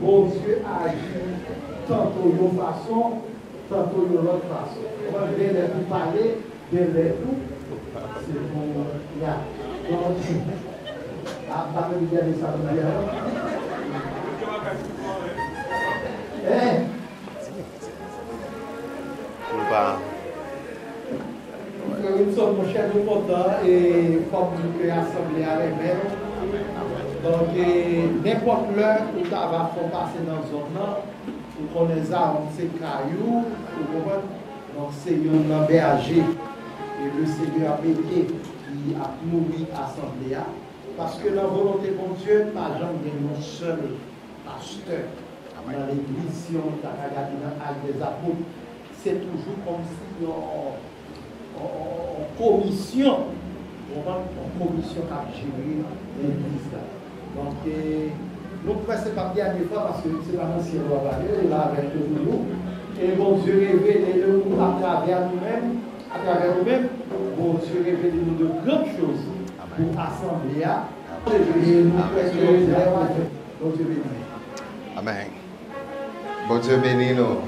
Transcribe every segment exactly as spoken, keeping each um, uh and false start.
Bondye aji tanto yon fason, tanto yon lòt fason. Ou konprann? Gen lè pou pale, gen lè tou, se pou y a. Donk, a, pa menm gade sa pou di a, non? Eh! Pou l pa Frè Wilson, monchè, nou kontan e fò m di ke asanble a renmen nou. Donk, e, nenpòt lè ou ta va fè w pase nan zòn nan, ou konnen Zayòn se kay ou, ou konprann? Donk, se youn nan bèje e le Senyè mete ki ap nouri asanble a. Paske nan volonte Bondye, pa janm gen yon sèl pastè nan legliz, si yon ta ka gade nan Actes des Apôtres, se toujou kòmsi yon, yon, yon, yon komisyon, ou konprann? Yon komisyon k ap jere legliz la. Donk, e, nou kwè se p ap dènye fwa, paske se pa nan syèl w ap ale, li la avèk nou toujou. E Bondye revele nou atravè nou menm, atravè nou menm, Bondye revele nou de grandes choses pou asanble a. E nou kwè ke lè w ap fè, Bondye beni. Amèn. Bondye beni nou.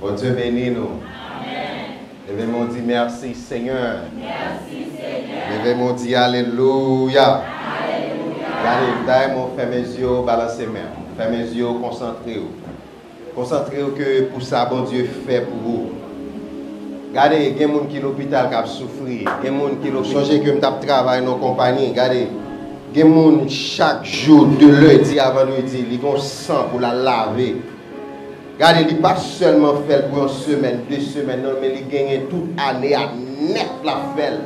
Bondye beni nou. Leve men w di, mèsi, Senyè. Leve men w di, alelouya. Gade, dayè mwen, fèmen zye w, balanse men w. Fèmen zye w, konsantre w. Konsantre w ke pou sa Bondye fè pou ou. Gade, gen moun ki lopital k ap soufri. Gen moun ki lopital. Sonje ke m t ap travay nan yon konpayi. Gade, gen moun chak jou, de lendi a vandredi, li gon san pou l al lave. Gade, li pa sèlman fè l pou yon semèn, de semèn, non, men li genyen tout ane a nèt l ap fè l.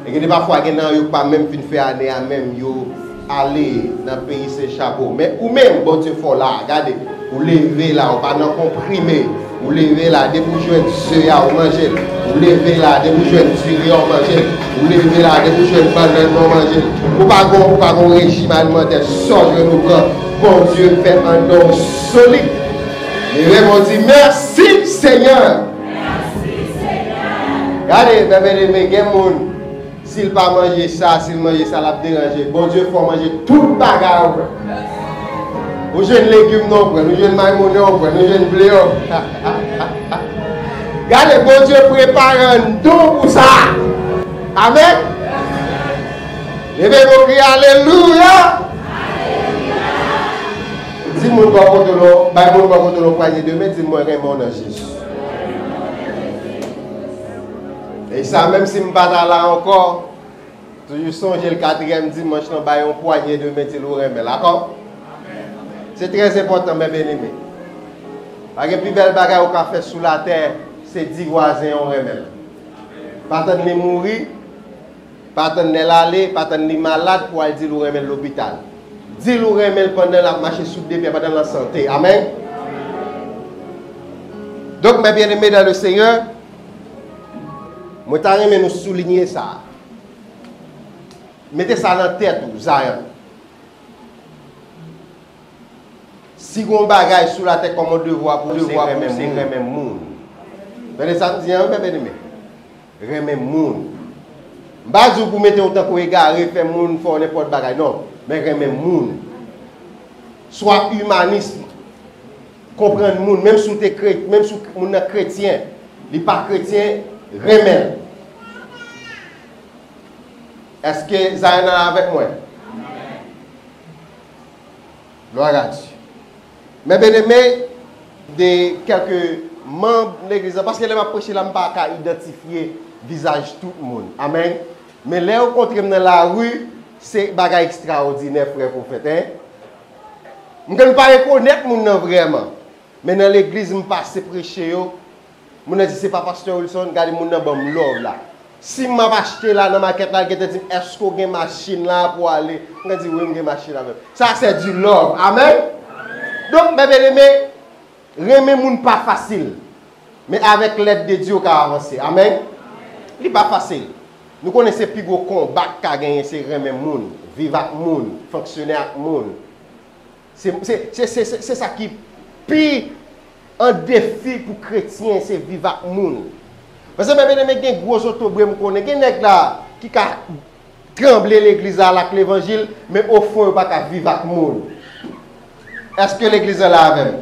E gen de pafwa, gen nan yo k pa menm fin fè ane a menm, yo ale nan peyi Sen Chapo. Men ou menm, Bondye fè w la, gade, ou leve la, ou pa nan konprime. Ou leve la, depi w jwenn ze a, ou manje l. Ou leve la, depi w jwenn diri a, ou manje l. Ou leve la, depi w jwenn bannann nan, ou manje l. Ou pa gon, ou pa gon rejim alimantè, sa w jwenn ou pran. Bondye fè anndan w solid. Leve men w di, mèsi, Senyè. Gade, byen eme, gen moun, si l pa manje sa, si l manje sa, l ap deranje. Bondye fè w manje tout bagay ou pran. Ou jwenn legim nan ou pran, ou jwenn maymonnen ou pran, ou jwenn ble ou pran. Gade, Bondye prepare anndan w pou sa. Amèn. Leve men w, kriye alelouya. Di moun bò kote w, bay moun bò kote w pwanye de men, di, mwen renmen w nan Jezi. E sa, menm si m pa ta la ankò, toujou sonje l katriyèm dimanch lan, bay yon pwanye de men, di l ou renmen l, dakò? Se trè enpòtan, men byeneme. Pa gen pi bèl bagay ou ka fè sou latè, se di vwazen an ou renmen l. Pa tann li mouri, pa tann lè l ale, pa tann li malad pou w al di l ou renmen l lopital. Di l ou renmen l pandan l ap mache sou de pye, pandan l an sante. Amèn. Donk, mes bien-aimés dans le Seigneur, mwen ta renmen nou soulinye sa. Mete sa nan tèt ou, Zion. Si gon bagay sou latè kòm yon devwa pou w, se renmen moun. Tande sa m di an wi, men byeneme. Renmen moun. M pa di w pou mete w tankou egare, fè moun fè w nenpòt bagay, non. Men renmen moun. Swa imanis, konprann moun, menm si w te kre-, menm si w, moun nan kretyen, li pa kretyen, renmen l. Èske Zion an avèk mwen? Glwa a Dye. Men byeneme, de kèlke manm legliz la, paske lè m ap preche la, m pa ka idantifye vizaj tout moun. Amèn. Men lè yo kontre m nan lari, se bagay ekstraòdinè, frè pwofèt, en. M konn pa rekonèt moun nan vrèman. Men nan legliz, m pase preche yo, moun nan di, se pa pastè Wilson, gade moun nan ban m love la. Si m ap achte la nan makèt la, l gentan di m, èske w gen machin la pou w ale? Mwen di, wi, m gen machin la menm. Sa, se di love. Amèn? Donk, men byeneme, renmen moun pa fasil. Men avèk lèd de Dye, w ka avanse. Amèn? Li pa fasil. Nou konnen se pi gwo konba k ka genyen, se renmen moun, viv ak moun, fonksyone ak moun. Se, se, se, se, se, se sa ki pi an defi pou kretyen, se viv ak moun. Paske, men byeneme, gen gwo zotobre m konnen, gen nèg la ki ka tranble legliz la, al ak levanjil, men ofon yo pa ka viv ak moun. Èske legliz la la avè m?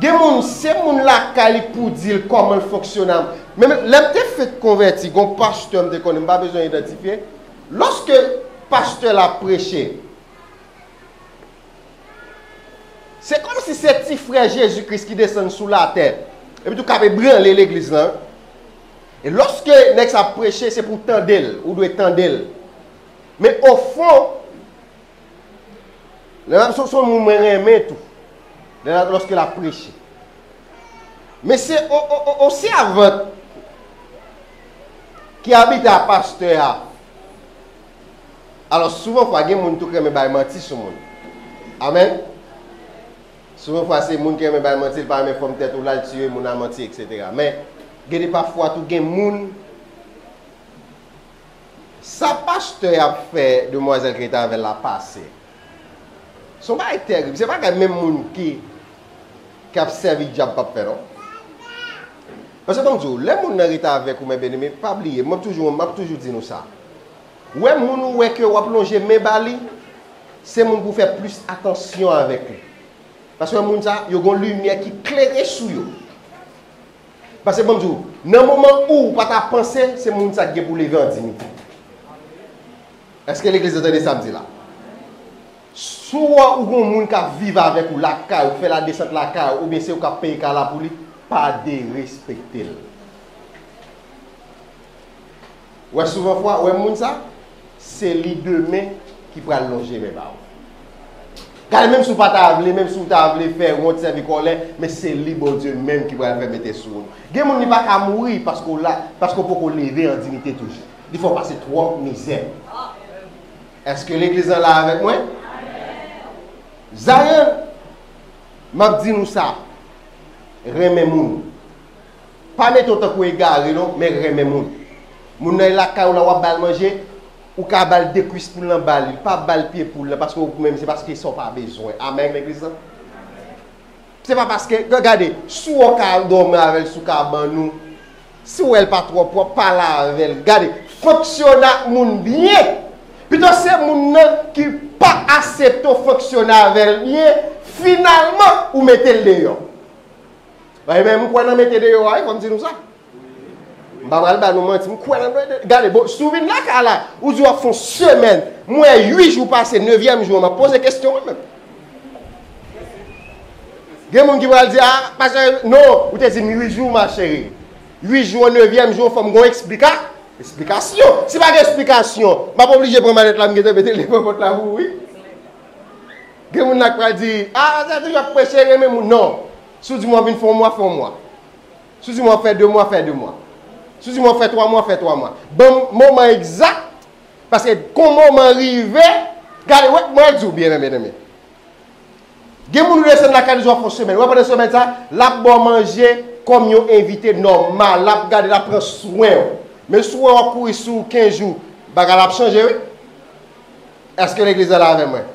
Gen moun, se moun lakay li pou di l kòman l fonksyone. Men lè m te fèk konvèti, gon pastè m te konnen, m pa bezwen idantifye. Lòske pastè la ap preche, se kòmsi se ti frè Jezi Kris ki desann sou latè, epi tou k ap ebranle legliz lan. E lòske nèg sa ap preche, se pou w tande l, ou dwe tande l. Men ofon, lè m ap sou, sou moun mwen renmen tou, lè, lòske l ap preche. Men se o, o, o, o sèvant ki abite a pastè a. Alò, souvan fwa, gen moun tou k renmen bay manti sou moun. Amèn. Souvan fwa, se moun ki renmen bay manti, li pa renmen fòm tèt ou la, li tiye moun a manti, etsetera. Men, gen de pafwa tou, gen moun, sa pastè ap fè demwazèl ki rete avè l la pase. Se yon bagay tèrib. Se bagay menm moun ki, ki ap sèvi dyab p ap fè, non. Paske ban m di w, lè moun nan rete avèk ou, men byeneme, pa bliye, mwen toujou, m ap toujou di nou sa. Wè moun ou wè ke w ap lonje men ba li, se moun pou w fè plis atansyon avèk li. Paske moun sa, yo gon limyè ki klere sou yo. Paske ban m di w, nan moman ou w pa ta panse, se moun sa ki gen pou leve an diyite. Èske legliz la tande sa m di la? Si w wè ou gon moun k ap viv avèk ou lakay ou, fè ladesant lakay ou, oubyen se ou k ap peye kay la pou li, pa derespekte l. Wè souvan fwa, wè moun sa, se li demen ki pral lonje men ba ou. Gade, menm si w pa ta vle, menm si w ta vle fè wont, sèvi kòlè, men se li Bondye menm ki pral fè mete sou ou. Gen moun li pa ka mouri paske w la, paske w poko leve an diyite toujou. Li fè w pase twòp mizè. Èske legliz lan la avèk mwen? Zayon, m ap di nou sa, renmen moun. Pa mete w tankou egare non, men renmen moun. Moun nan e lakay ou la, w ap ba l manje, ou ka ba l de kwis poul nan ba li, pa ba l pye poul nan, paske ou menm se paske sa w pa bezwen. Amèn, legliz lan? Se pa paske, gade, si w ka dòmi avè l sou kabann ou, si w wè l pa twò pwòp, pale avè l. Gade, fonksyone ak moun byen. Pito se moun nan ki pa aksepte w fonksyone avè l byen, finalman, ou mete l deyò. Ebyen, m kwè nan mete deyò a, wi, fò m di nou sa. M pa pral ba nou manti, m kwè nan mete, gade, bon, si w vin lakay la, ou di w ap fè yon semèn, m wè uit jou pase, nevyèm jou an, m ap poze kesyon mwen menm. Gen moun ki pral di, a, pastè, non, ou te di m uit jou, ma chérie. Uit jou an, nevyèm jou an, fò m gon eksplika, eksplikasyon. Si pa gen eksplikasyon, m ap oblije pran malèt la, m gentan mete l devan pòt la pou ou, wi. Gen moun la k pral di, a, sa toujou ap preche, renmen moun. Non. Si w di m w ap vin fè yon mwa, fè yon mwa. Si w di m w ap fè de mwa, fè de mwa. Si w di m w ap fè twa mwa, fè twa mwa. Ban m moman egzak, paske kon moman rive, gade, wè, mwen di w byen, men, men, men. Gen moun ou desann lakay li, ou ap fè yon semèn. Wè, pandan semèn sa, l ap ba w manje kòm yon envite nòmal, l ap gade, l ap pran swen w. Men si w wè w ap kouri sou kenz jou, bagay la ap chanje, wi. Èske legliz la la avè mwen?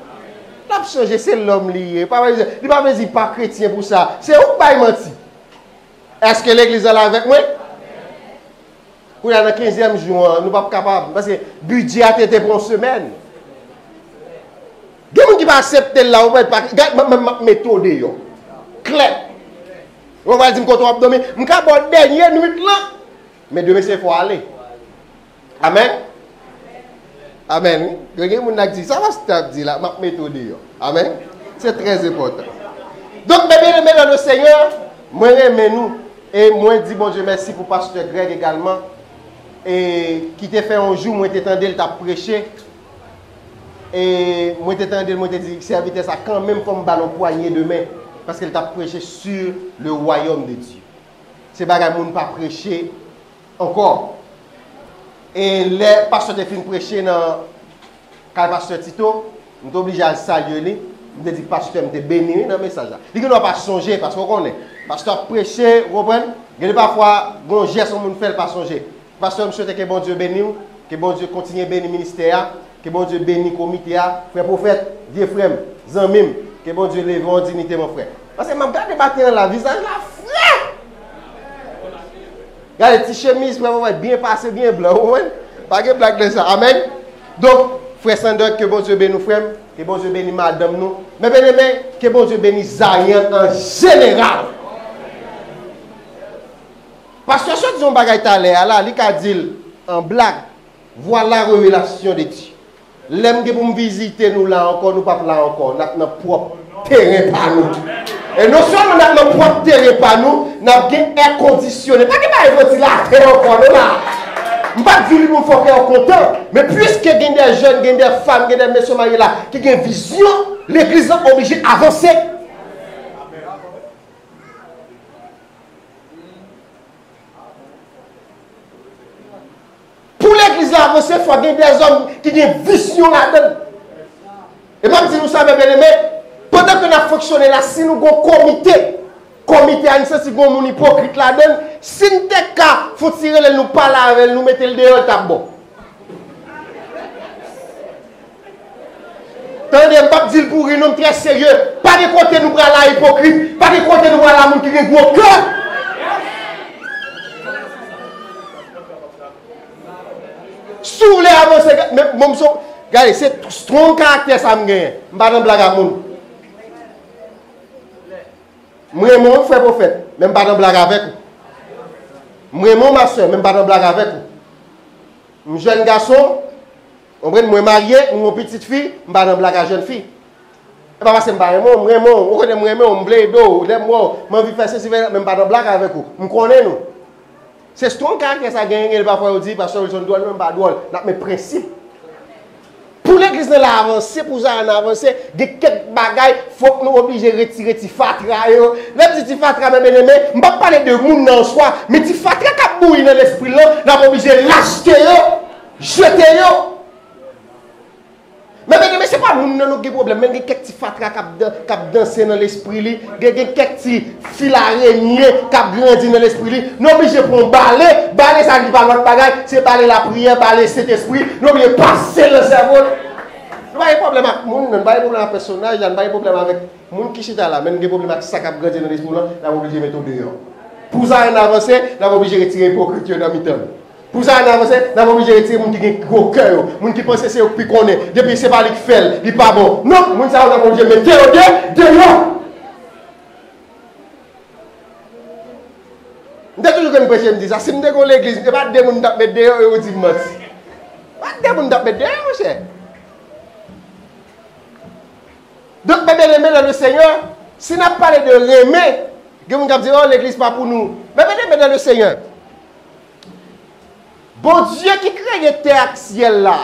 L ap chanje, se lòm li ye. Pa, li pa vle di pa kretyen pou sa. Se ou k bay manti. Èske legliz la la avèk mwen? Kounye a, nan kenzyèm jou an, nou p ap kapab, paske bidjè a te, te pou yon semèn. Gen moun ki pa aksepte l la, ou pa, pa, gad, m, m, m ap mete w deyò. Klè. Ou pral di m kote w ap dòmi. M ka ba w dènye nwit lan. Men demen se fò ale. Amèn. Amèn, wi. Gen, gen moun nan k di, sa pastè ap di la, m ap mete w deyò. Amèn. Se trè enpòtan. Donk, mes bien-aimés dans le Seigneur, mwen renmen nou. E mwen di Bondye mèsi pou pastè Greg egalman. E ki te fè yon jou, mwen te tande l t ap preche. E mwen te tande l, mwen te di, sèvitè sa, kanmenm, fò m ba l yon pwanye de men. Paske l t ap preche sur le royaume de Dieu. Se bagay moun pa preche ankò. E lè pastè te fin preche nan kay pastè Tito, m te oblije al salye li. M te di, pastè, m te beni wi nan mesaj la. Li gendwa pa sonje, paske w konnen, pastè ap preche, ou konprann? Gen de pafwa, gon jès yon moun fè, l pa sonje. Pastè, m swete ke Bondye beni w, ke Bondye kontinye beni ministè a, ke Bondye beni komite a, frè pwofèt, vye frè m, zanmi m, ke Bondye leve w an diyite, mon frè. Paske m ap gade maten an la, vizaj la frè! Gade ti chemiz, frè pwofèt, byen pase, byen blan, ou konprann? Pa gen blag nan sa, amèn? Donk, frè Sander, ke Bondye beni w, frè m. Ke Bondye beni madanm nou. Men byeneme, ke Bondye beni Zion an jeneral. Pastè sot di yon bagay talè a la, li ka di l an blag. Voilà revelasyon de Dye. Lè m gen pou m vizite nou la ankò, nou p ap la ankò. N ap nan pwòp teren pa nou. E non sèlman n ap nan pwòp teren pa nou, n ap gen è kondisyone. Pa gen bagay vantilatè ankò, non la. M p ap di w li pou m fè w kontan, men piske gen de jèn, gen de fanm, gen de mesye marye la ki gen vizyon, legliz lan oblije avanse. Pou legliz la avanse, fò gen dèzòm ki gen vizyon ladan l. E m ap di nou sa, men byeneme, pandan ke n ap fonksyone la, si nou gon komite, komite a, n santi gon moun ipokrit ladan l, si n te ka fon ti rele l, nou pale avè l, nou mete l deyò, l t ap bon. Tande, m p ap di l pou ri non, m trè serye. Pa gen kote nou pral la ipokrit, pa gen kote nou pral la moun ki gen gwo kè. Si w vle avanse, men bon, m son, gade, se strong karaktè sa m genyen. M pa nan blag ak moun. M renmen w, frè pwofèt, men m pa nan blag avèk ou. M renmen w, ma sè, men m pa nan blag avèk ou. M jèn gason, w konprann, mwen marye, m gon pitit fi, m pa nan blag a jèn fi. E pa paske m pa renmen w, m renmen w, ou konnen m renmen w, m vle ede w, lè m wè w, m anvi fè sesi, fè, men m pa nan blag avèk ou. M konnen nou. Se strong karaktè sa genyen, genyen pafwa yo di, Pastè Wilson dwòl, men m pa dwòl. N ap met prensip. Pou legliz nan la avanse, pou Zion avanse, gen kèk bagay, fòk nou oblije retire ti fatra yo. Lè m di ti fatra, men byeneme, m p ap pale de moun nan an swa, men ti fatra k ap bouyi nan lespri l lan, n ap oblije lachte yo, jete yo. Men byeneme, se pa moun nan nou gen pwoblèm, men gen kèk ti fatra k ap dan-, k ap danse nan lespri li, gen, gen kèk ti fil arenye k ap grandi nan lespri li. Nou oblije pran yon bale, bale sa li pa lòt bagay, se bale lapriyè, bale Sentespri, nou oblije pase l nan sèvo l. Nou pa gen pwoblèm ak moun nan, nou pa gen pwoblèm ak pèsonaj la, nou pa gen pwoblèm avèk moun ki chita la, men nou gen pwoblèm ak sa k ap grandi nan lespri w lan, n ap oblije mete w deyò. Pou Zion avanse, n ap oblije retire ipokrit yo nan mitan nou. Pou Zion avanse, n ap oblije retire moun ki gen gwo kè yo, moun ki panse se yo k pi konnen. Depi se pa li k fè l, li pa bon. Non, moun sa yo n ap oblije mete yo de, deyò. M te toujou konn preche, m di sa. Si m te gen yon legliz, e pa de moun m t ap met deyò, yo di m manti. Pa de moun m t ap met deyò, monchè. Donk, men byeneme nan le Senyè, si n ap pale de renmen, gen moun k ap di, "Oh, legliz pa pou nou." Men byeneme nan le Senyè, Bondye ki kreye tè ak syèl la,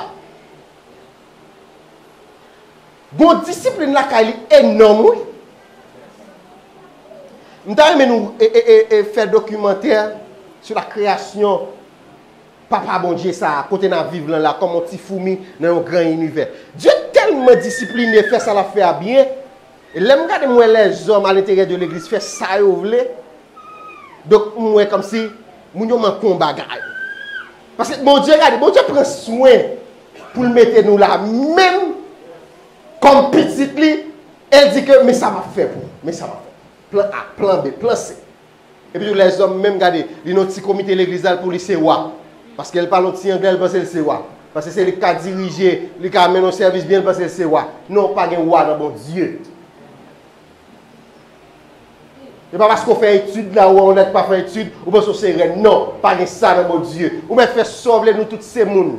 gon disiplin lakay li enòm, wi. M ta renmen nou e, e, e, e fè dokimantè sou la kreyasyon Papa Bondye sa a, kote n ap viv lan la, kòm yon ti foumi nan yon gran inivè. Dye tèlman disipline, fè sa l ap fè a byen. E lè m gade, m wè lèzòm alenteryè de legliz fè sa yo vle. Donk, m wè kòmsi moun yo manke yon bagay. Paske Bondye, gade, Bondye pran swen pou l mete nou la, menm kòm pitit li, e l di ke, "Men sa m ap fè pou ou, men sa m ap fè." Plan A, plan B, plan C. Epi tou, lèzòm menm, gade, li nan yon ti komite legliz la, l pou li se wa. Paske l pale yon ti anglè, l panse l se wa. Paske se li k ka dirije, li ka mennen yon sèvis byen, l panse l se wa. Non, pa gen wa nan Bondye. E pa paske w fè etid la, ou wè yon nèg pa fè etid, ou panse w se rèn. Non, pa gen sa nan Bondye. Ou mèt fè sa w vle, nou tout se moun.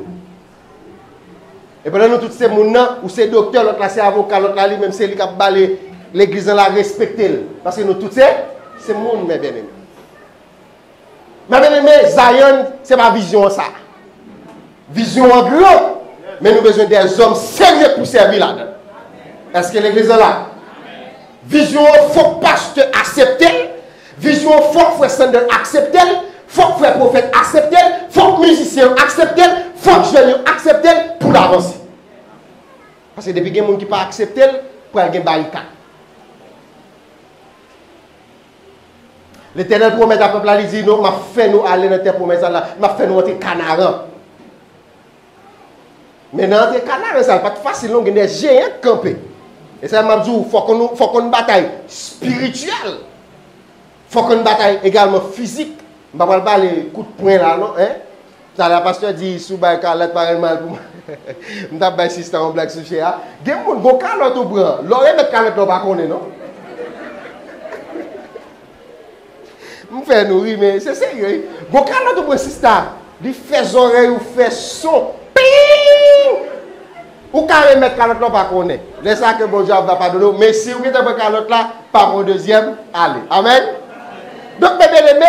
E pandan nou tout se moun nan, ou se doktè, lòt la se avoka, lòt la li menm se li k ap bale legliz lan la, respekte l. Paske nou tout se, se moun, men byeneme. Men byeneme, Zion, se pa vizyon an sa. Vizyon an gran, men nou bezwen dèzòm serye pou sèvi ladan. Èske legliz lan la? Vizyon an, fòk pastè aksepte l. Vizyon an, fòk frè Sanders aksepte l. Fòk frè pwofèt aksepte l. Fòk mizisyen yo aksepte l. Fòk jèn yo aksepte l pou l avanse. Paske depi gen moun ki pa aksepte l, pral gen barikad. Letènèl pwomèt a pèp la, li di, "Non, m ap fè nou ale nan tè pwomès la, m ap fè nou antre Kanaran." Men nan antre Kanaran sa, l pa t fasil non, gen de jeyan k kanpe. E sa m ap di w, fòk nou, fòk nou batay espirityèl. Fòk nou batay egalman fizik. M pa pral pale kout pwen la non, en. Talè a pastè di, "Si w bay kalòt, pa gen mal pou mari." M t ap bay sista yon blag sou chè a. Gen moun, gon kalòt ou pran. Lè w remèt kalòt la, w pa konnen, non. M fè nou ri, men se serye, wi. Gon kalòt ou pran, sista. Li fè zòrèy ou fè son. Ping! Ou ka remèt kalòt la, w pa konnen. Lè sa ke Bondye ap va padone w. Men si ou gentan pran kalòt la, pa pran dezyèm, ale. Amèn? Donk, men byeneme,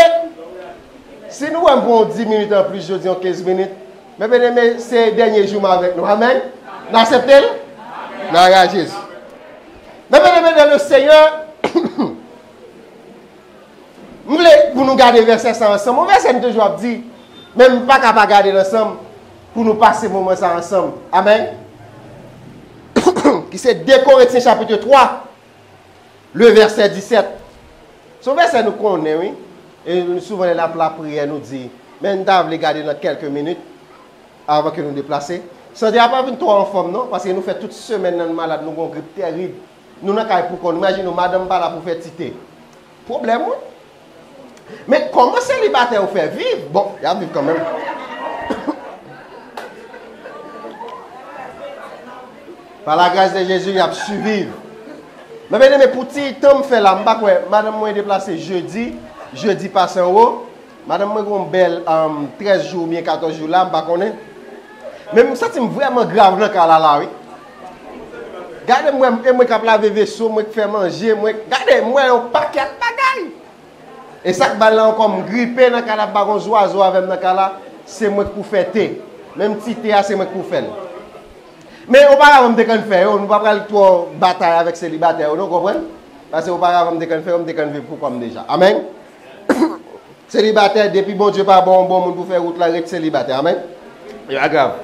si nou wè m pran yon dis minit anplis, jodi, yon kenz minit, men byeneme, se dènye jou m avèk nou. Amèn? N aksepte l? Glwa a Jezi. Men byeneme, dans le Seigneur, m vle pou nou gade vèsè sa ansanm. Yon vèsè m toujou ap di, men m pa ka pa gade l ansanm pou nou pase moman sa ansanm. Amèn. Ki se de Korentyen chapit twa, le vèsè disèt. Se yon vèsè nou konnen, wi. E nou souvan lè n ap lapriyè, nou di, men n ta vle gade nan kèlke minit avan ke nou deplase. Sandra pa vin twò anfòm, non, paske nou fè tout semèn nan malad, nou gon grip tèrib. Nou nan kay pou kò n. Imajine w, madanm pa la pou fè ti te. Pwoblèm, wi. Men kòman selibatè yo fè viv? Bon, y ap viv kanmenm. Par la grâce de Jésus, y ap siviv. Men byeneme, pou ti tan m fè la, m pa kwè, madanm mwen deplase jedi, jedi pase anwo. Madanm mwen gon bèl, um, trèz jou oubyen katòz jou la, m pa konnen. Men m santi m vrèman grav nan kay la, la, wi. Gade mwen, e mwen k ap lave veso, mwen k fè manje, mwen, gade, m wè yon pakèt bagay. E sa k ba l la ankò, m gripe nan kay la, pa gon zwazo avè m nan kay la, se mwen k pou fè te. Menm ti te a, se mwen k pou fè l. Men oparavan m te konn fè yo, nou pa pral twò batay avèk selibatè yo, non, konprann? Paske oparavan m te konn fè yo, m te konn viv pou kò m deja. Amèn? Selibatè, depi Bondye pa ba w yon bon moun pou fè wout la, ret selibatè. Amèn? Li pa grav.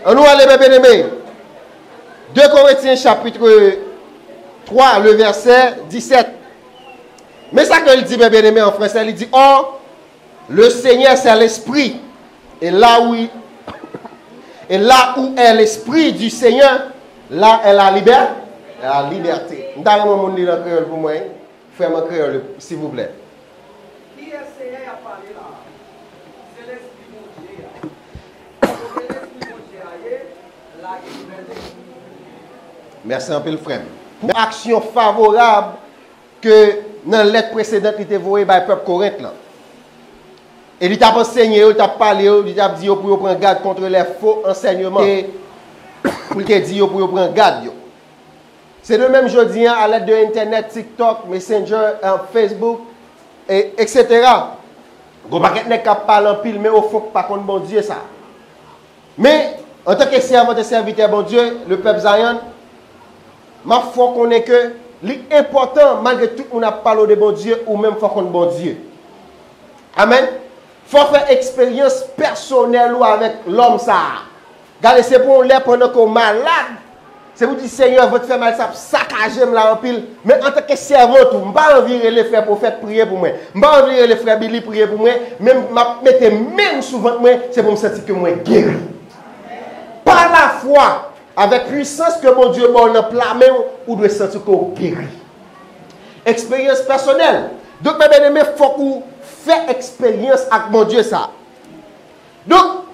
Ann nou ale, men byeneme. De Korentyen chapit twa, le vèsè disèt. Men sa ke l di, men byeneme, an fransè, li di, Or, le Seigneur, c'est l'Esprit. Et là où, et là où est l'Esprit du Seigneur, là est la liberté. La liberté. M ta renmen moun li l an kreyòl pou mwen, wi. Frè m an kreyòl, silvouplè. Kiyès Senyè y ap pale la a? Se Lespri Bondye a. Kote Lespri Bondye a ye, la gen libète. Mèsi anpil, frè m. Pou aksyon favorab ke nan lèt presedan li te voye bay pèp Korent lan. E li t ap ansenye yo, li t ap pale yo, li t ap di yo pou yo pran gad contre les faux enseignements. E pou l te di yo pou yo pran gad yo. Se de menm jodi an, a lèd de entènèt, TikTok, Messenger, eh, Facebook, e, et cetera. Gon pakèt nèg k ap pale anpil, men ofon k pa konn Bondye sa. Men, antanke sèvant e sèvitè Bondye, le pèp Zion, m ap fè w konnen ke li enpòtan, malgre tout moun ap pale w de Bondye, ou menm fò w konn Bondye. Amèn. Fò w fè eksperyans pèsonèl ou avèk lòm sa a. Gade, se pou yon lè pandan ke w malad, se pou w di, Senyè, vant fè mal sa ap sakaje m la anpil. Men antanke sèvant ou, m pa anvi rele frè pwofèt priye pou mwen. M pa anvi rele frè Billy priye pou mwen. Men m ap mete men m sou vant mwen, se pou m santi ke mwen geri. Pa lafwa, avèk pwisans ke Bondye ba w nan pla men w, ou dwe santi ke w geri. Eksperyans pèsonèl. Donk, men byeneme, fòk ou fè eksperyans ak Bondye sa. Donk,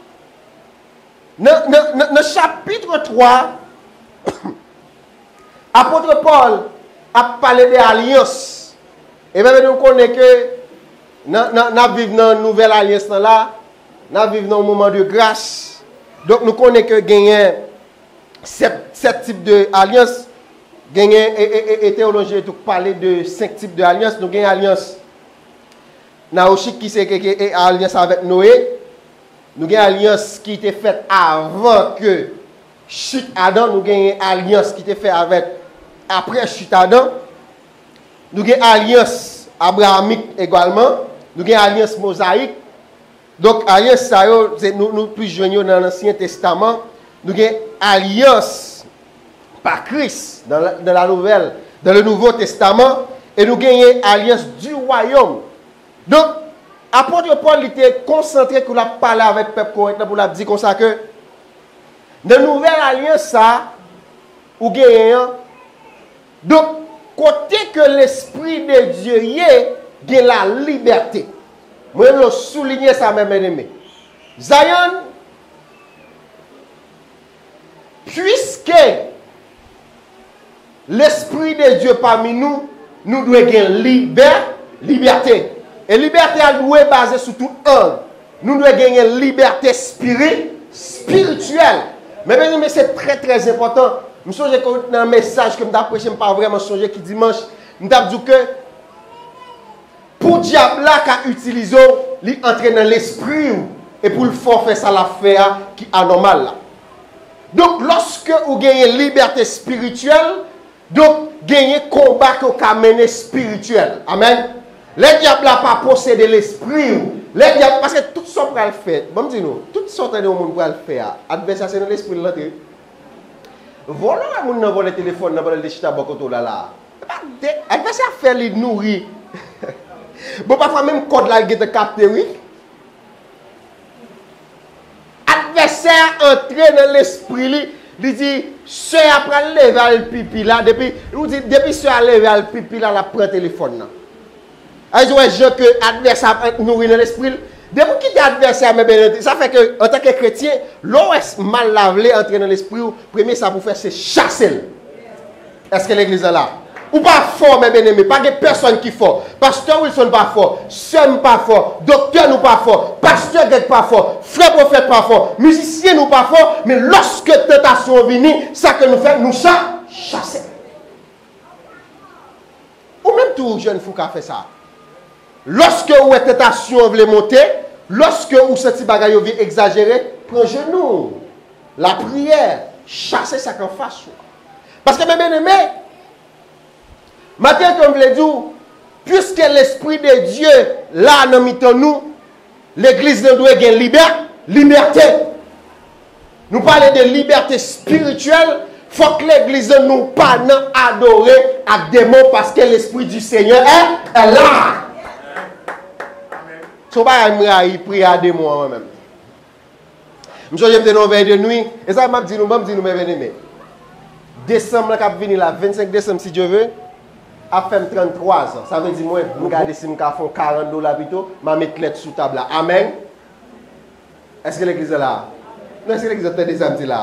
nan, nan, nan, nan chapit twa, apot Pòl ap pale de alyans. E byeneme, nou konnen ke nan, nan, n ap viv nan nouvèl alyans lan la, n ap viv nan yon moman de gras. Donk, nou konnen ke genyen sèt, sèt tip de alyans. Genyen, e, e, e, e teyolojyen tou k pale de senk tip de alyans. Nou gen alyans Naochik ki se ke, ke, e, alyans avèk Noye. Nou gen alyans ki te fèt avan ke chit Adan. Nou genyen alyans ki te fèt avèk, apre chit Adan. Nou gen alyans abrahamik egalman. Nou gen alyans mozayik. Donk, alyans sa yo, se nou, nou plis jwenn yo nan Ansyen Testaman. Nou gen alyans pa Kris, dans la, dans la nouvelle, dans le Nouveau Testament, e nou genyen alyans du royaume. Donk, apot Pòl, li te konsantre kou l ap pale avèk pèp Korent lan, pou l ap di konsa ke nan nouvèl alyans sa a, ou genyen an, donk, kote ke Lespri de Dye ye, gen lalibète. Mwen vle soulinye sa, men byeneme. Zion, Piske Lespri de Dye pami nou, nou dwe gen libè, libète. E libète a dwe baze sou tout ang. Nou dwe genyen libète espiri, espirityèl. Men, byeneme, se trè, trè enpòtan. M sonje ke nan mesaj ke m t ap preche, m pa vrèman sonje ki dimanch, m t ap di w ke pou dyab la ka itilize w, li antre nan lespri w, e pou l fè w fè sa l ap fè a ki anòmal la. Donk, lòske ou genyen libète espirityèl, donk, genyen konba ke w ka mennen espirityèl. Amèn. Lè dyab la pa posede lespri w, lè dyab, paske tout sa w pral fè, ban m di nou, tout sa w tande yon moun pral fè a, advèsè a se nan lespri l l antre. Vòlè w wè moun nan vòlè telefòn nan pandan l te chita bò kote w la la. E pa de, advèsè a fè li nouri. Bon, pafwa menm kòd la l gentan kapte, wi. Advèsè a antre nan lespri li, li di, sè a pral leve al pipi la, depi, ou di, depi sè a leve al pipi la, l ap pran telefòn nan. A, ou wè jan ke advèsè a ap nouri nan lespri l. Depi w kite advèsè a, men byeneme, sa fè ke, antanke kretyen, lè w wè s-, mal la vle antre nan lespri w, premye sa pou w fè, se chase l. Èske legliz la la? Ou pa fò, men byeneme, pa gen pèsòn ki fò. Pastè Wilson pa fò, sè m pa fò, doktè nou pa fò, pastè Greg pa fò, frè pwofèt pa fò, mizisyen nou pa fò, men lòske tantasyon an vini, sa ke nou fè, nou cha-, chase l. Ou menm tou, jèn fi, w ka fè sa. Lòske ou wè tantasyon an vle monte, lòske ou santi bagay yo vin egzajere, pran jenou w. Lapriyè, chase sa k anfas ou. Paske, men byeneme, maten ke m vle di w, piske Lespri de Dye la nan mitan nou, legliz nan dwe gen libè-, libète. Nou pale de libète espirityèl, fòk legliz nan nou pa nan adore ak demon, paske Lespri di Senyè è, è la. Se yon bagay m rayi, priye a demon an, mwen menm. M sonje m te nan yon vèy de nwi. E sa m ap di nou, ban m di nou, men byeneme. Desanm lan k ap vini la, vennsenk desanm, si Dye ve, ap fè m tranntwa zan. Sa vle di mwen, m gade si m ka fè yon karant dola pito, m a met lèt sou tab la. Amèn. Èske legliz la la? Non, èske legliz la tande sa m di la?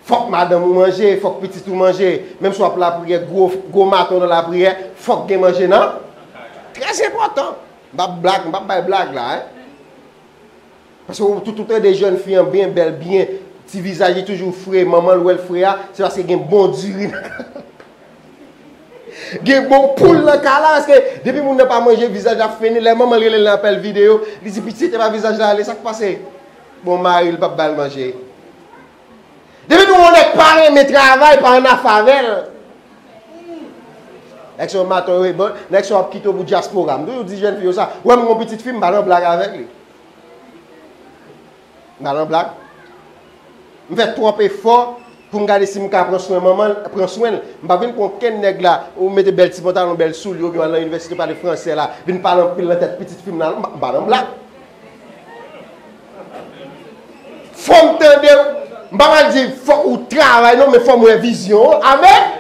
Fòk madanm ou manje, fòk pitit ou manje. Menm si w ap lapriyè, gwo, gwo maton nan lapriyè, fòk gen manje nan. Trè enpòtan. M p ap blag, m p ap bay blag la, en. Paske ou tout, ou tande jèn fi an byen bèl, byen, ti vizaj li toujou fre, manman l wè l fre a, se paske gen bon diri nan, gen bon poul nan kay la, paske depi moun nan pa manje, vizaj la fennen, lè manman l rele l nan apèl videyo, li di, "Pitit, epa vizaj la ale, sa k pase?" Bon, mari l p ap ba l manje. Depi nou wè yon nèg pa renmen travay, pa annafè avè l. Nèg sa yo maton yo, bon, nèg sa yo ap kite w pou dyaspora. M toujou di jèn fi yo sa. Ou wè m gon pitit fi, m pa nan blag avèk li. M pa nan blag. M fè twòp efò pou m gade si m ka pran swen manman l, pran swen l. M pa vin pran okenn nèg la, ou mete bèl ti pantalon, bèl soulye, oubyen w al nan inivèsite pale fransè la, vin pale anpil nan tèt pitit fi m nan, m pa, m pa nan blag. Fò m tande, m pa pral di fòk ou travay non, men fò m wè vizyon an. Amèn.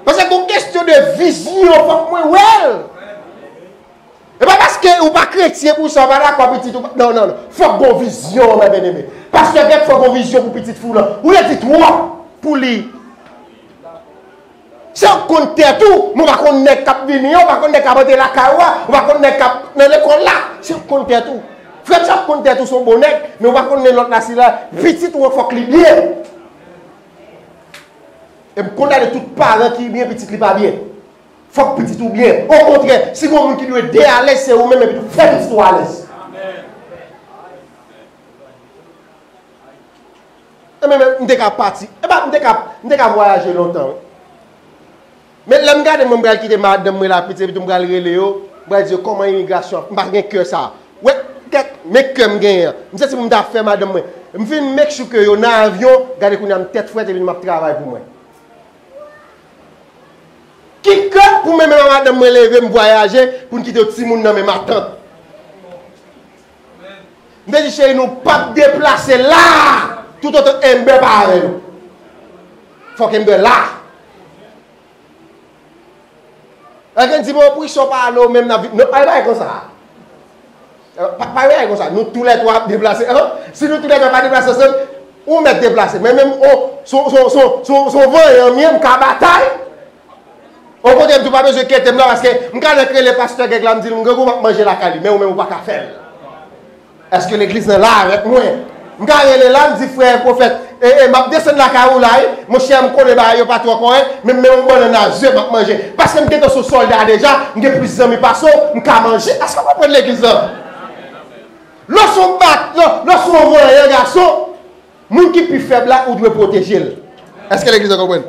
Paske gon kesyon de vizyon, fòk mwen wè l. E pa paske ou pa kretyen pou sa, ou pa dakò pitit ou pa, non, non, non. Fòk gon vizyon, mè byeneme. Pastè Greg fòk gon vizyon pou pitit fi w lan. Ou redi twòp pou li. Se w k konn tèt ou, men w pa konn nèg k ap vini an, w pa konn nèg k ap antre lakay ou a, w pa konn nèg k ap nan lekòl la. Se w k konn tèt ou. Frè m, se w k konn tèt ou, se yon bon nèg, men w pa konn lòt la, sila, pitit ou an fòk li byen. E m kondane tout paran ki byen, pitit li pa byen. Fòk pitit ou byen. Okontrè, si gon moun ki dwe de alèz, se ou menm epi tou fè pitit ou alèz. Enben, men, m te ka pati. Epa, m te ka, m te ka vwayaje lontan, wi. Men lè m gade mwen, m pral kite madanm mwen la, pitit, epi tou m pral rele yo, m pral di yo, kòman imigrasyon ap, m pa gen kè sa. Wè, kèk, men kè m genyen an. M santi pou m ta fè madanm mwen. M fin make sure ke yo nan avyon, gade kounye a m tèt frèt, epi m ap travay pou mwen. Ki kè pou mwen menm ak madanm mwen leve, m vwayaje, pou n kite yon timoun nan men matant. M te di, cheri, nou p ap deplase la, toutotan Amber pa avè nou. Fòk Amber la. Lè gen di, bon, poukisa w pa ale w menm nan vi-, non, pa, pa konsa. Pa, pa, pa konsa. Nou toulètwa ap deplase, an? Si nou toulètwa pa deplase ansanm, Ou mèt deplase. Men menm, o, se yon vanyan m ye, m ka batay. Okontrè, m tou pa bezwen kete m la, paske m ka nan rele pastè Greg la, m di l, m grangou, m ap manje lakay li, men ou menm ou pa ka fè l. Èske legliz nan la avèk mwen? M ka rele la, m di, frè pwofèt, e, e, m ap desann lakay ou la, wi. Monchè, m konnen bagay yo pa twò kòrèk, men m menm yon bannann a ze m ap manje. Paske m gentan sou sòlda deja, m gen plis zanmi pase w, m ka manje. Èske w konprann legliz lan? Lè w se yon bat, lè, lè w se yon vanyan gason, moun ki pi fèb la, ou dwe pwoteje l. Èske legliz la konprann?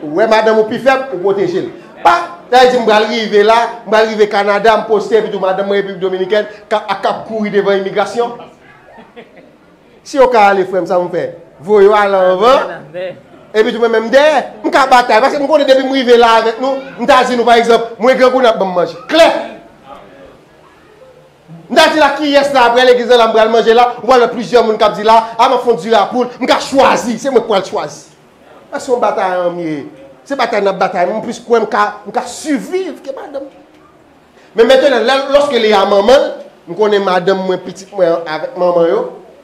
Ou wè madanm ou pi fèb, ou pwoteje l. Pa, sa vle di m pral rive la, m pral rive Kanada, m poste, epi tou madanm mwen Repiblik Dominikèn k ap, k ap kouri devan imigrasyon. Si yo ka ale, frè m, sa pou m fè? Voye yo ale anvan. Epi tou mwen menm dèyè, m ka batay. Paske m konnen depi m rive la avèk nou, m ta di nou, pa egzanp, mwen grangou, n ap ban m manje. Klè! M ta di la, kiyès la, apre legliz la, m pral manje la, ou pral wè plizyè moun k ap di la, a, m ap fè yon diri a poul, m ka chwazi, se mwen k pral chwazi. Èske yon batay an m ye? Se batay n ap batay, mwen plis kwè m ka, m ka siviv ke madanm. Men mentnan, lè, lòske li a manman l, m konnen madanm mwen, pitit mwen avèk manman yo,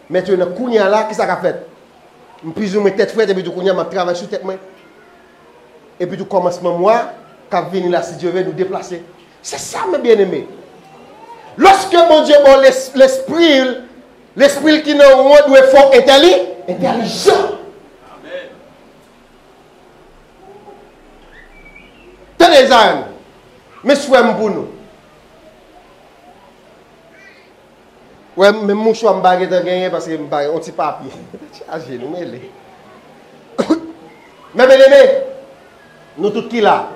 mentnan, kounye a la, kisa k ap fèt? M plizoumwen tèt frèt, epi tou kounye a m ap travay sou tèt mwen. Epi tou kòmansman mwa k ap vini la, si Dye vle, nou deplase. Se sa, men byeneme. Lòske Bondye ba w les-, lespri l, lespri l ki nan ou an dwe fè w entèli, entèlijan. Tande, Zion, men swè m pou nou. Wè, menm mouchwa m pa gentan genyen paske m pa gen yon ti papye. Chaje nou mele. Men byeneme, nou tout ki la,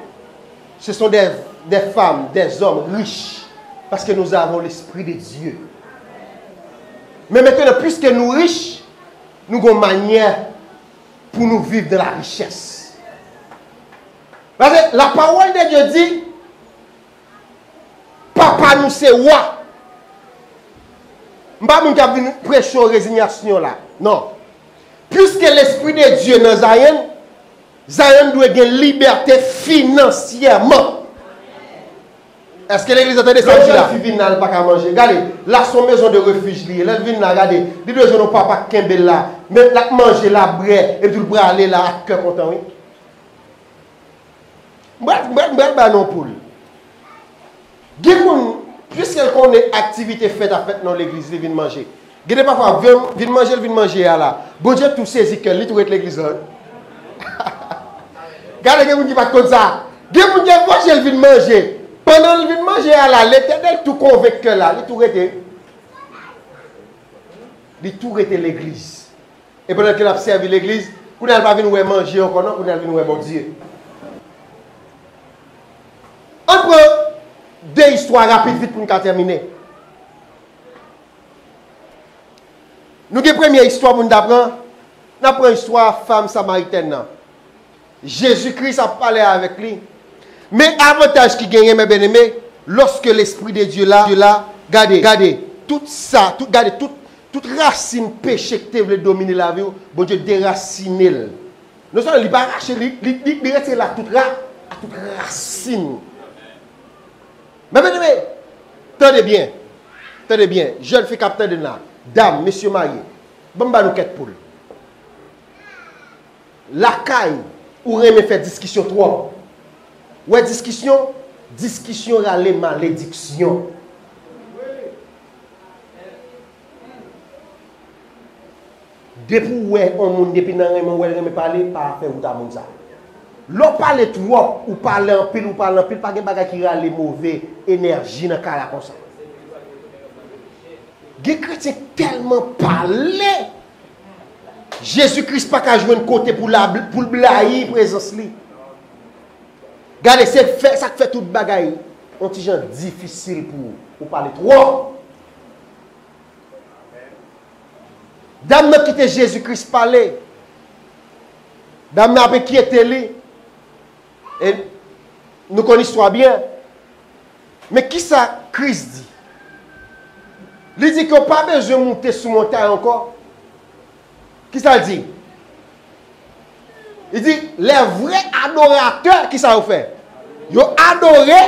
ce sont des, des femmes, des hommes riches, parce que nous avons l'Esprit de Dieu. Men mentnan, piske nou rich, nou gon manyè pou nou viv dans la richesse. Paske la parole de Dieu dit, Papa nou se wa. M pa moun k ap vin preche w rezinyasyon la. Non. Piske Lespri de Dye nan Zion, Zion dwe gen libète finansyèman. Èske legliz la tande sa m di la? Lè fi vin la, l pa ka manje. Gade, la se yon maison de refuge li ye. Lè l vin la, gade, li dwe jwenn yon papa k kenbe l la. Men l ap manje, l ap bwè, epi l prale la ak kè kontan, wi. M pral, m pral, m pral ba nou yon poul. Gen moun, piske l konnen aktivite fèt ap fèt nan legliz, li vin manje. Gen de pafwa, vin, vin manje, l vin manje a la. Bondye tou sezi kè l, li tou ret legliz lan. Gade, gen moun ki pa t konn sa. Gen moun ki manje, l vin manje. Pandan l vin manje a la, Letènèl tou konvenk kè l la, li tou rete. Li tou rete legliz. E pandan ke l ap sèvi legliz, kounye a l pa vin wè manje ankò non, kounye a l vin wè Bondye. Ann pran de istwa rapid vit pou n ka tèmine. Nou gen premye istwa pou n ta pran, n ap pran istwa fanm samaritèn nan. Jezi Kris ap pale avèk li. Men avantaj ki genyen, men byeneme, lòske Lespri de Dye la, Dye la, gade, gade, tout sa, tout, gade, tout, tout rasin peche ki te vle domine lavi w, Bondye derasine l. Non sèlman li pa rache, li, li, li, li retire l ak tout ra, ak tout rasin. Men byeneme, tande byen, tande byen, jèn fi k ap tande m la, dam, mesye marye, ban m ba nou kèk poul. Lakay ou renmen fè diskisyon twòp. Wè diskisyon, diskisyon rale malediksyon. Depi w wè yon moun, depi nan renmen w wè l renmen pale, pa fè wout a moun sa. Lè w pale twòp, ou pale anpil, ou pale anpil, pa gen bagay ki rale move enèji nan kay la konsa. Gen kretyen k tèlman pale, Jezi Kris pa ka jwenn kote pou l a-, pou l blayi prezans li. Gade, se fè, sa k fè tout bagay yon ti jan difisil pou ou, ou pale twòp. Dam nan kite Jezi Kris pale. Dam nan ap enkyete li. E nou konn istwa byen. Men kisa Kris di? Li di ke w pa bezwen moute sou montay ankò. Kisa l di? Li di, les vrais adorateurs, kisa yo fè? Yo adore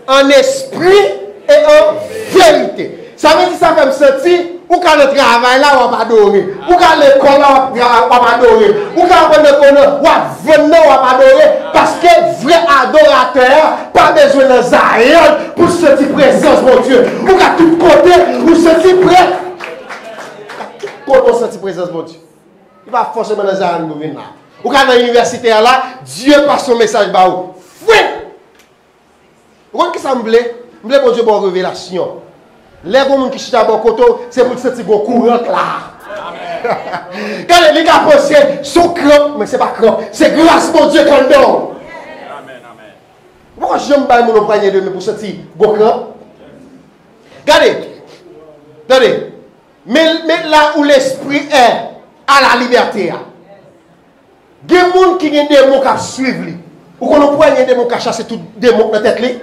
en esprit et en vérité. Sa vle di sa fè m santi Ou ka nan travay la, w ap adore. Ou ka lekòl la, w ap, w ap adore. Ou ka aprann nan konan, w ap vann nan, w ap adore. Paske vrè adoratè a pa bezwen nan Zayòn pou l santi prezans Bondye. Ou ka tout kote, ou santi pre-, ou ka tout kote w santi prezans Bondye. Li pa fòseman nan Zayòn pou vin la. Ou ka nan inivèsite a la, Dye pase yon mesaj ba ou. Fwit! Ou konn kisa m vle? M vle Bondye ba w revelasyon. Lè gon moun ki chita bò kote w, se pou l santi gon kouran k la. Gade, li ka panse se yon kranp, men se pa kranp. Se gras Bondye k anndan w. Ou poko janm bay moun yon pwanye de men pou santi gon kranp. Gade, tande, men, men là où l'esprit est, à la liberté a. Gen moun ki gen demon k ap swiv li. Ou konn yon pwanye demon ka chase tout demon k nan tèt li?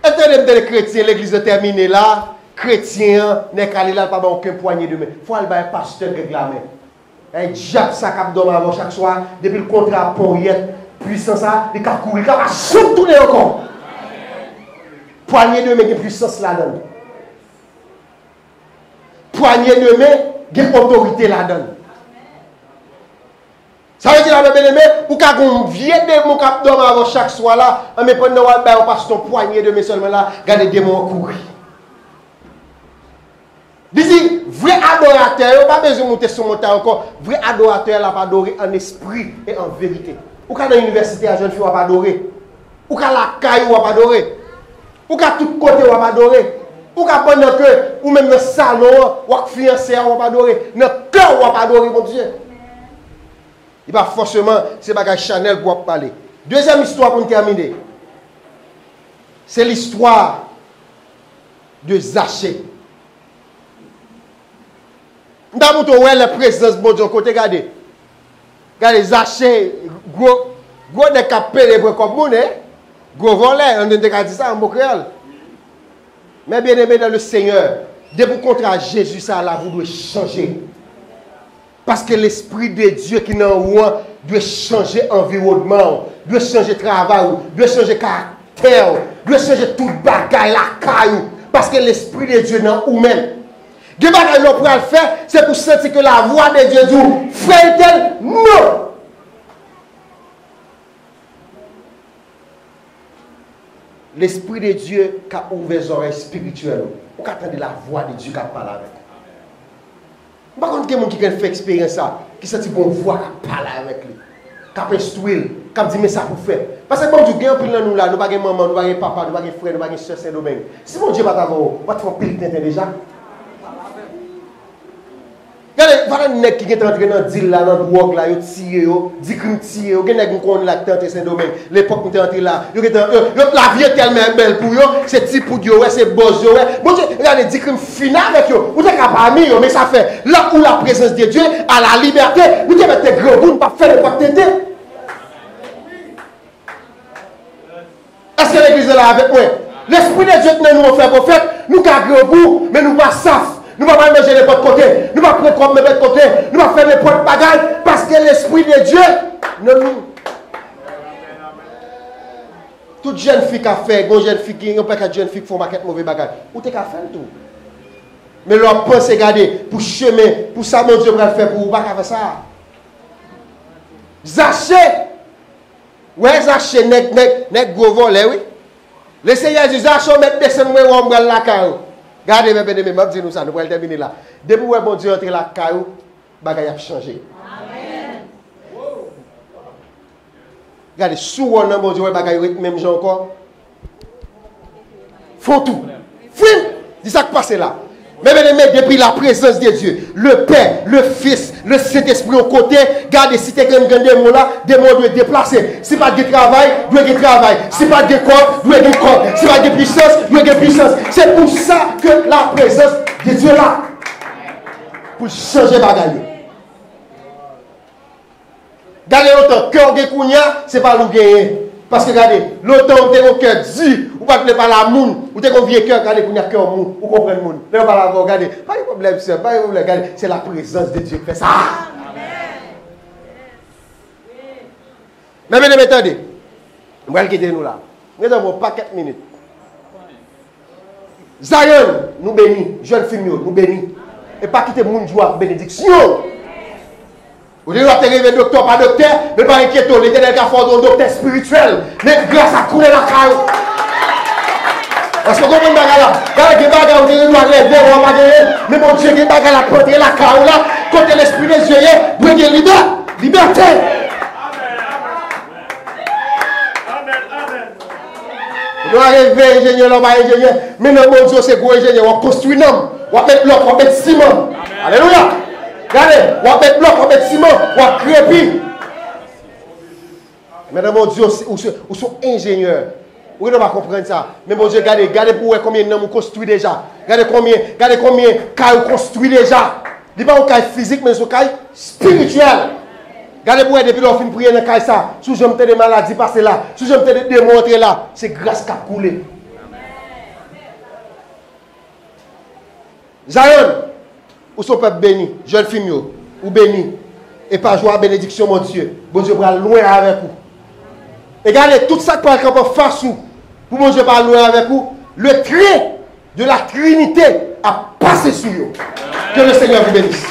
E tande m tande kretyen, legliz nan tèmine la, kretyen an, nèg ale la, l pa ban okenn pwanye de men. Fò al bay pastè Grèg la men. E dyab sa k ap dòmi avè w chak swa, depi l kontre a ponyèt, pwisans sa, li ka kouri, li ka pa janm tounen ankò. Pwanye de men gen pwisans ladan l. Pwanye de men gen otorite ladan l. Sa vle di la, mè byeneme, ou ka gen yon vye demon k ap dòmi avè w chak swa la, anben pandan w al bay yon pastè yon pwanye de men sèlman la, gade demon an kouri. Li di, vrè adoratè yo pa bezwen moute sou montay ankò. Vrè adoratè a l ap adore an espri e an verite. Ou ka nan inivèsite a, jèn fi, w ap adore. Ou ka lakay ou, w ap adore. Ou ka tout kote, w ap adore. Ou ka pandan ke ou menm nan salon an, w ak fiyanse a, w ap adore. Nan kè w, w ap adore Bondye. Li pa fòseman se bagay chanèl pou w ap pale. Dezyèm istwa pou n tèmine. Se listwa de Zache. M ta montre w wè lè prezans Bondye yon kote, gade. Gade, Zache, gwo, gwo nèg k ap pede pran kòb moun, en. Gwo vòlè, an nou te ka di sa an mo kreyòl. Mè byeneme nan le Senyè, depi w kontre a Jezi sa, lavi w dwe chanje. Paske Lespri de Dye ki nan ou an dwe chanje anviwònman w, dwe chanje travay ou, dwe chanje karaktè w, dwe chanje tout bagay lakay ou. Paske Lespri de Dye nan ou menm. Gen bagay lè w pral fè, se pou w santi ke lavwa de Dye di w, frè entèl, non! Lespri de Dye ka ouvè zòrèy espirityèl ou. Ou ka tande lavwa de Dye k ap pale avèk ou. M pa konn gen moun ki konn fè eksperyans sa, ki santi gon vwa k ap pale avèk li, k ap enstwi l, k ap di, "Men sa pou w fè." Paske ban m di w, gen anpil nan nou la, nou pa gen manman, nou pa gen papa, nou pa gen frè, nou pa gen sè Sendomeng. Si Bondye pa t avè w, ou pa t fè anpil tenten deja? Gade, vwala nèg ki gentan antre nan dil la, nan dwòg la, yo tiye yo, Dikrim tiye yo, gen nèg m konnen la ki te antre Sendomeng, lepòk m te antre la, yo gentan, yo, yo, lavi yo tèlman bèl pou yo, se ti poud yo wè, se bòz yo wè. Bondye, gade, Dikrim fin avèk yo. Ou te ka pami yo, men sa fè, là où la présence de Dieu, à la liberté, nou te mèt te grangou, nou p ap fè nenpòt tenten. Èske legliz la avèk mwen? Lespri de Dye k nan nou an, frè pwofèt, nou ka grangou, men nou pa saf. Nou pa pral manje nenpòt kote. Nou pa pran kòb nenpòt kote. Nou pa fè nenpòt bagay, paske Lespri de Dye nan nou. Tout jèn fi ka fè, gon jèn fi ki, yon pakèt jèn fi k fè yon pakèt move bagay. Ou te ka fè l tou. Men lè w ap panse gade, pou chemen, pou sa Bondye pral fè pou ou, ou pa ka fè sa. Zache! Wè Zache, nèg, nèg, nèg gwo vòlè, wi. Lesenyè di, "Zache, w mèt desann mwen wè w, m pral lakay ou." Gade, mè byeneme, m ap di nou sa, nou pral tèmine la. Depi w wè Bondye antre lakay ou, bagay ap chanje. Gade, si w wè nan Bondye, wè bagay yo ret menm jan ankò. Fè w tou. Fwim! Di sa k pase la. Mè byeneme, depi la prezans de Dye, le Pè, le Fis, le Sentespri yon kote, gade, si te gen, gen demon la, demon dwe deplase. Si pa t gen travay, dwe gen travay. Si pa t gen kòb, dwe gen kòb. Si pa t gen pwisans, dwe gen pwisans. Se pou sa ke la prezans de Dye la. Pou l chanje bagay yo. Gade lontan, kè w gen kounye a, se pa l ou genyen. Paske gade, lontan ou te gon kè di, ou pa t vle pale a moun, ou te gon vye kè, gade kounye a kè w mou, ou konprann moun. Lè yo pale avè w, gade, pa gen pwoblèm, sè, pa gen pwoblèm, gade, se la prezans de Dye k fè sa. Mè byeneme, tande, m pral kite nou la. M gentan pran yon pakèt minit. Zion, nou beni. Jèn fi m yo, nou beni. E pa kite moun di w ak benediksyon. Ou te dwe te reve doktè, pa doktè, men pa enkyete w, Letènèl ka fè w yon doktè espirityèl. Men gras ap koule lakay ou. Èske w konprann bagay la? Gade, gen bagay ou te dwe reve, w pa genyen, men Bondye gen bagay la pote lakay ou la, kote lespri de Dye ye, dwe gen libè, libète. Amen, amen. Ou dwe reve enjenyè, lè w pa enjenyè, men nan Bondye w se gwo enjenyè, w ap konstwi nanm, w ap met blòk, w ap met siman. Alelouya! Gade, w ap met blòk, w ap met siman, w ap krepi. Men nan Bondye w se, ou se, ou se yon enjenyè. Ou genlè pa konprann sa. Men Bondye gade, gade pou w wè konbyen nanm ou konstwi deja. Gade konbyen, gade konbyen kay ou konstwi deja. Li pa yon kay fizik, men se yon kay espirityèl. Gade pou w wè depi lè w fin priye nan kay sa, si w janm tande maladi pase la, si w janm tande demon antre la, se gras k ap koule. Zion, ou se yon pèp beni. Jèn fi m yo, ou beni. E pa jwa benediksyon Bondye. Bondye pral lwen avèk ou. E gade, tout sa k pral kanpe anfas ou, pou Bondye pral lwen avèk ou, le tren de la Trinité ap pase sou yo. Que le Seigneur vous bénisse.